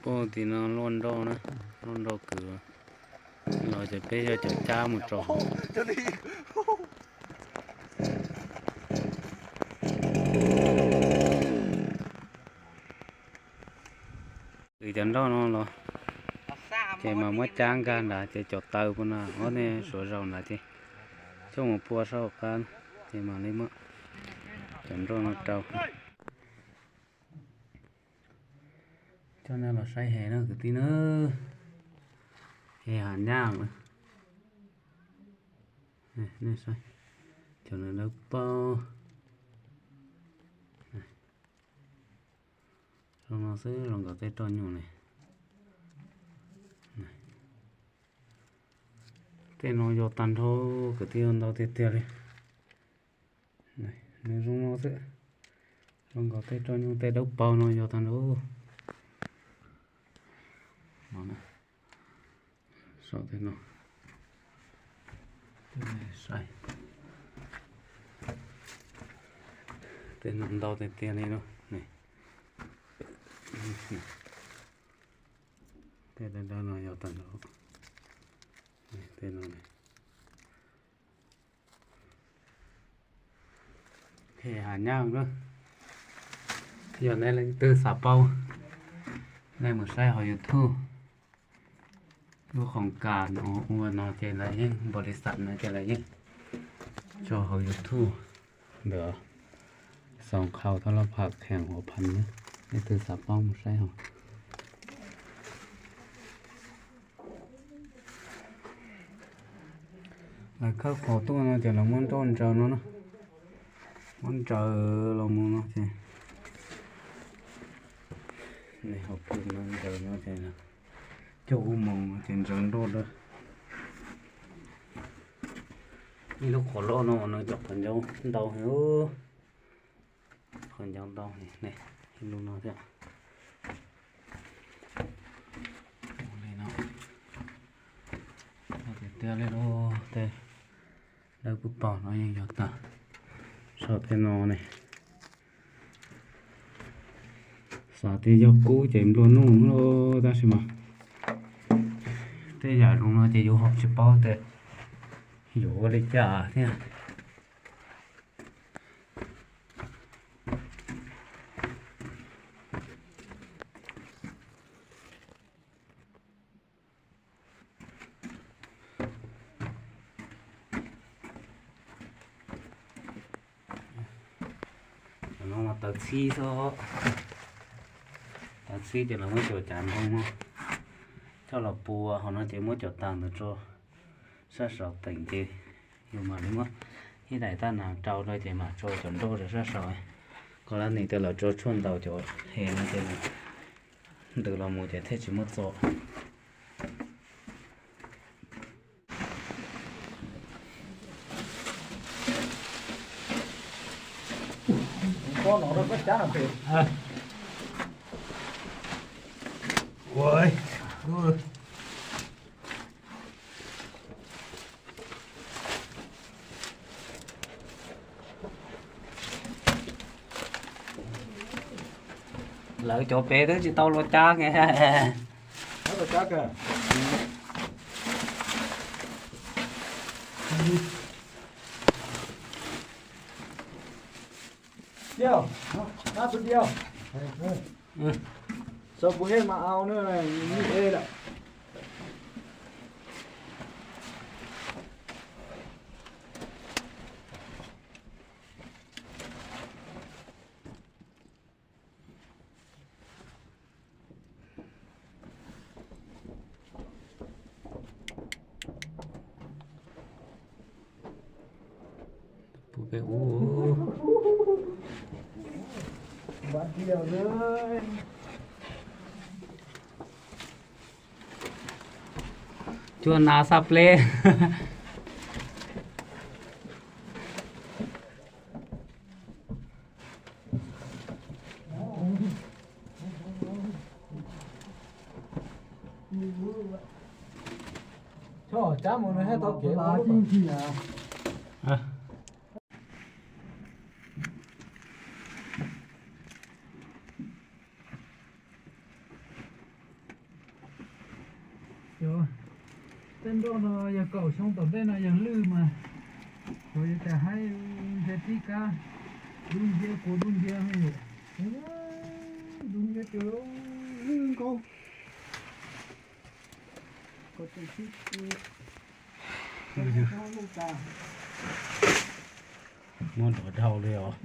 Pum tim no luaj nroj na, luaj nroj kwv los ces peb yog cov cab mus rau hauv. Kwv cov nroj no los ces mas muab cab nkag nrad ces cov taws pum no ob nej suav zaus nrad ces coj mus pua sab hauv qab ces mam li muab cov nroj no rau. Coj nej los saib hev na kwv tij na, hev hav nyaj. Nej saib, cov no dawb paug. Zoo no xwb los nkaus tej roj nyuj ne. Tej no yog tag nrho kwv tij, ntau tiag tiag li. Nws zoo no xwb, zoo nkaus tej roj nyuj tej dawb paug no yog tag nrho. Saum tej no, saib, tej no ntau tiag tiag li no. Tej dawb dawb no yog tag nrho. Tej no ne. Hev hav nyaj na. Yog nej leej twg xav paub, nej mus saib hauv YouTube. Lub khoos kas no ua no ces lawv yeej, npaum li xav no ces lawv yeej tso hauv YouTube ntawd, xoom qhau thab laj pham kheem huav phan na. Nej twg xav paub mus saib hauv. Lawv khawb qhov tuaj no ces lawv muab nroj ntsaws no na, muab ntsaws los mus no ces, hauv pw no ntsaws no ces, coj ub moos no ces ntsaws nroj dawb. Ib lub qhov loj no mas nws cov qhov ncauj ntau heev. Qhov ncauj ntau heev, ib lub no thiab. Ua li no, tiag tiag li lauj, tej dawb paug paug no yeej yog tag. Saum tej no ne, xav tias yog kub ces nplua nuj lauj, tab sis mas tej yam zoo no ces yus ho tsis paub tias yuav ua li cas thiab. Cov no mas taws txhib xwb. Taws txhib ces lawv muab cov cav ntoo no coj los pua hauv no ces muab cov taws ntawd tso sab saud teem ces yus mam li muab ib daim tab nas rau rau ces mam tso cov nroj rau sab saud. Koj lab nim tias lawv tso tshuaj ntaus cov hev no ces ntws los mus ces thiaj tsis muaj txo. Lawv cov pem twb tsis tau luag cab kiag. Sau pu hej mas au na, ib e lawm. Pub peb ub. Cua nas xa pleb. Cab mus nws thiaj tau kev. Tej nroj no yog kaum xyoo tom ntej no yog lwj mas, xyov yuav cas haib, nthe tib kab, dub nciab kua dub nciab me nyuam, dub nciab tiag, lwj nkaus. Ko tseem sib, lwj tas, muab nrov dhau li os.